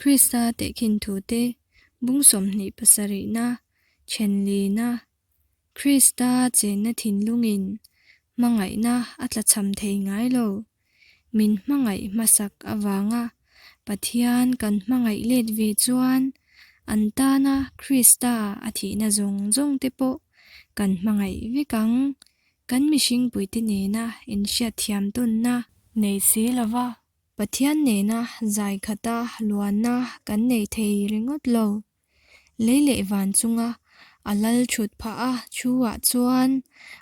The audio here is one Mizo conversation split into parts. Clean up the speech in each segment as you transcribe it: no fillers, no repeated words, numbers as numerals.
Krista tehkhin thute bung 27na thenlina Krista chenna thinlungin hmangaihna a tlachham thei ngai lo. Min hmangaih hmasak avanga Pathian kan hmangaih let ve chuan an tana Krista a thihna zawng zawng te pawh kan hmangaih vek ang. Kan mihringpuite nena inhriatthiam tawnna nei si lova Pathian nena zai khata luanna kan nei thei ringawt lo. Lei leh van chunga a lal thut phah a thu ah chuan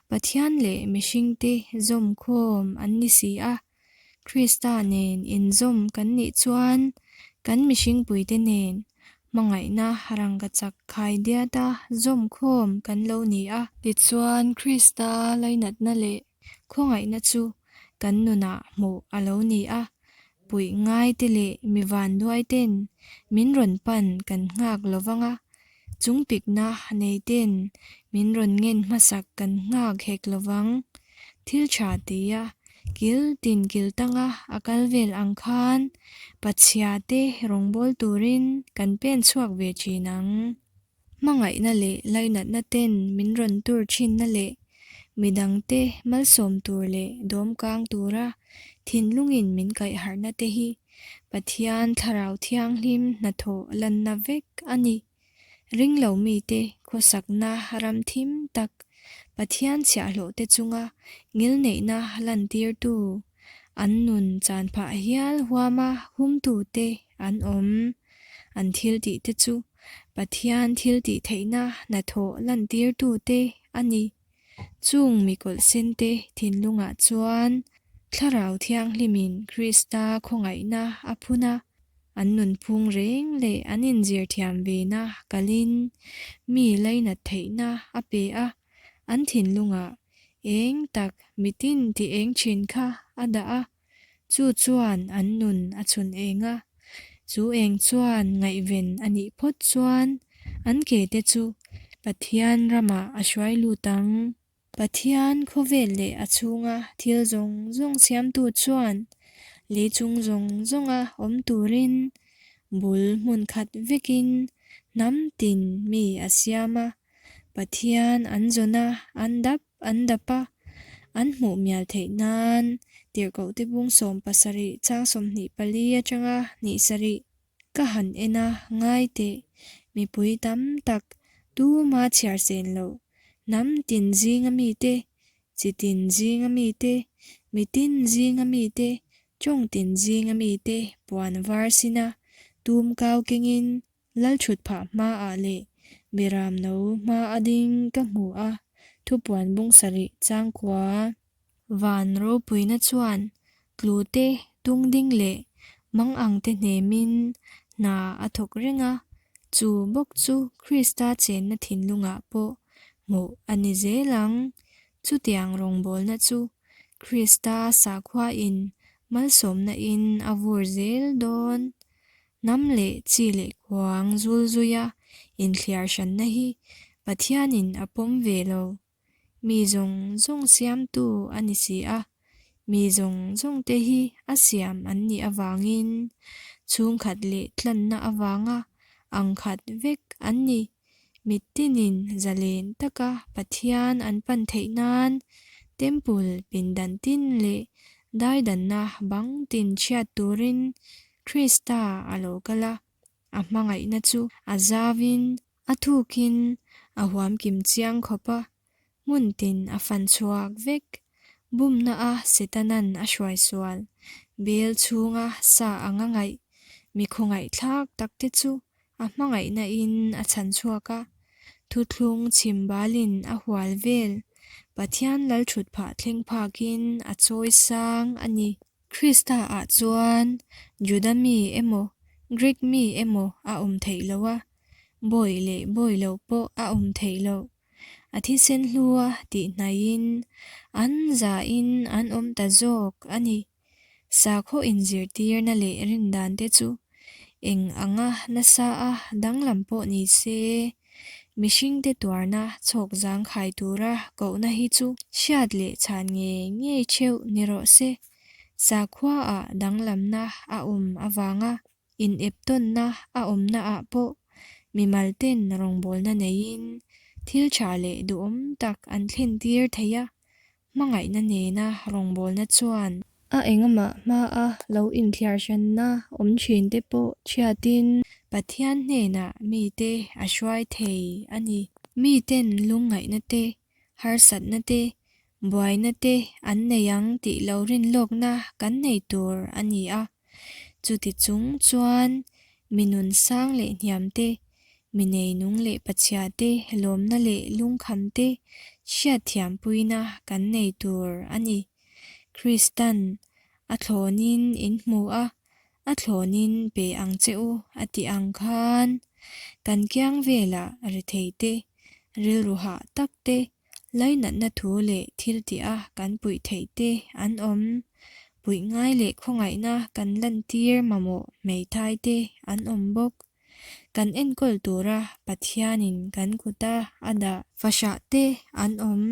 Pathian leh mihringte zawm khawm an ni si a. Krista nen inzawm kan nih chuan kan mihringpuite nen hmangaihna rangkachak khai diata zawm khawm kan lo ni a. Tichuan Krista lainatna leh Khawngaihna chu kan nunah hmuh a lo ni a, puih ngaite leh mi vanduaiten min rawn pan kan nghak lo vang a, chung pikna neiten min rawn ngen hmasak kan nghak hek lo vang. Thil tha tia kil tin kil tanga a kal vel ang khan Pachhia te rawngbâwl turin kan pen chhuak ve thin ang. Hmangaihna leh lainatna ten min rawn tur thinna leh midangte malsawm tur leh dawmkang tura thinlungin min kaihharhna te hi Pathian Thlarau Thianghlim hnathawh lanna vek a ni. Ringlo mite khawsakna ram thim tak Pathian chhiahhlawh te chunga ngilneihna lantirtu an nun chan phah hial huama humtute an awm. An thiltih te chu Pathian thiltih theihna hnathawh lantirtute a ni. Chung mi kawlhsente thinlungah chuan Thlarau Thianghlimin Krista khawngaihna a phun a, an nunphung reng leh an inzir thiam vena kalin mi lainat theihna a pe a, an thinlungah eng tak mitin ti eng thin kha a dah a. Chu chuan an nun a chhun eng a, chu eng chuan ngaihven a nih phawt chuan an ke te chu Pathian ramah a hruai lut ang. Pathian khawvel leh a chhunga thil zawng zawng siamtu chuan lei chung zawng zawnga awm turin bul hmun khat vekin hnam tin mi a siam a, Pathian an zawn a, an dap an dap a, an hmuh mial theih nan Tirhkohte bung 70 chang 24 atanga hnih sarih ka han en a, ngai teh, mipui tam tak tuma chhiar sen loh, hnam tin zinga mite, chi tin zinga mite, mitin zinga mite, tawng tin zinga mite puan var sina tum kau kengin Lalthut phah hmaah leh Biram no hma a ding ka hmu a, thupuan bung sarih changkua van ropuina chuan tlute tung ding leh mang ang te hnemin hna a thawk reng a, chu bawk chu Krista chenna thinlungah pawh hmuh a ni zel ang. Chutiang rawngbawlna chu Krista sakhuain malsawmna in a vur zel dawn. Hnam leh chi leh kuang zul zuia inthliar hranna hi Pathianin a pawm ve lo. Mi zawng zawng siamtu a ni si a, mi zawng zawngte hi a siam an nih avangin chhungkhat leh tlanna avanga angkhat vek an ni. Mittinin zalen taka Pathian an pan theih nan Temple pindan tin leh daidanna bang tin chhiat turin Krista a lo kal a, a hmangaihna chu a zauin a thukin a huam kim chiang khawp a, hmun tin a fan chhuak vek. Bumna a Setanan a hruai sual, bel chhunga sa anga ngaih, mi khawngaihthlak takte chu a hmangaihna in a chhan chhuak a, thuthlung chhim balin a hual vel, Pathian lalthut phah thleng phakin a chawi sang a ni. Krista ah chuan Juda mi emaw Greek mi emaw a awm theih lo a, bawi leh bawi lo pawh a awm theih loh. A thisen hlua tih hnaihin an zahin an awm ta zawk a ni. Sakhaw inzirtirna leh rindan te chu eng anga nasa a danglam pawh ni se, mihringte tuarna chhawk zangkhai tura kohna hi chu hriat leh chhan ngei ngei theuh ni rawh se. Sakhuaah danglamna a awm avanga. Ineptawnna a awmnaah pawh mimalten rawngbawlna neiin thil tha leh duhawm tak an thlentir thei a, hmangaihna nena rawngbawlna chuan a engamah hmaa lo inthliar hranna awm thinte pawh chhiatin Pathian hnenah mite a hruai thei a ni. Miten lungngaihna te, harsatna te, buaina te an nei ang tih lo rinlawkna kan nei tur a ni a. Chuti chung chuan mi nun sang leh hniam te, mi neinung leh pachhia te lawmna leh lungkham te hriatthiampuina kan nei tur a ni. Kristan a thlawnin in hmu a, a thlawnin pe ang che u a tih ang khan kan kiang velah rethei te, rilru hah tak te, Lainatna thu leh thil tih a kan puih theih te an awm. Puih ngai leh khawngaihna kan lantir mamawh hmeithai te an awm bawk. Kan enkawl tura Pathianin kan kuta a dah fahrah te an awm.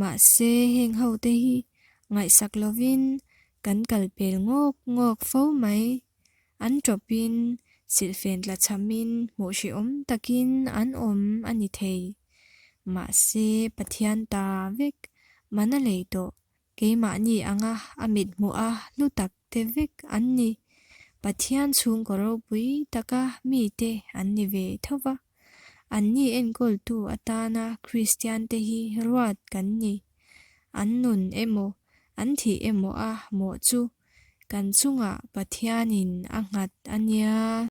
Mahse heng ho te hi ngaihsak lovin kan kal pel ngawk ngawk fo mai. An tawpin silhfen tlachhamin hmuh hrehawm takin an awm a ni thei. Mahse, Pathian ta vek mana lei tawh keimahni anga a mit hmuh a hlu tak te vek an ni. Pathian chhungkaw ropui taka mite an ni ve tho va. Anni enkawltu atana Kristiante hi ruat kan ni. An nun emaw, an thih emaw a mawh chu kan chungah Pathianin a nghat a nia.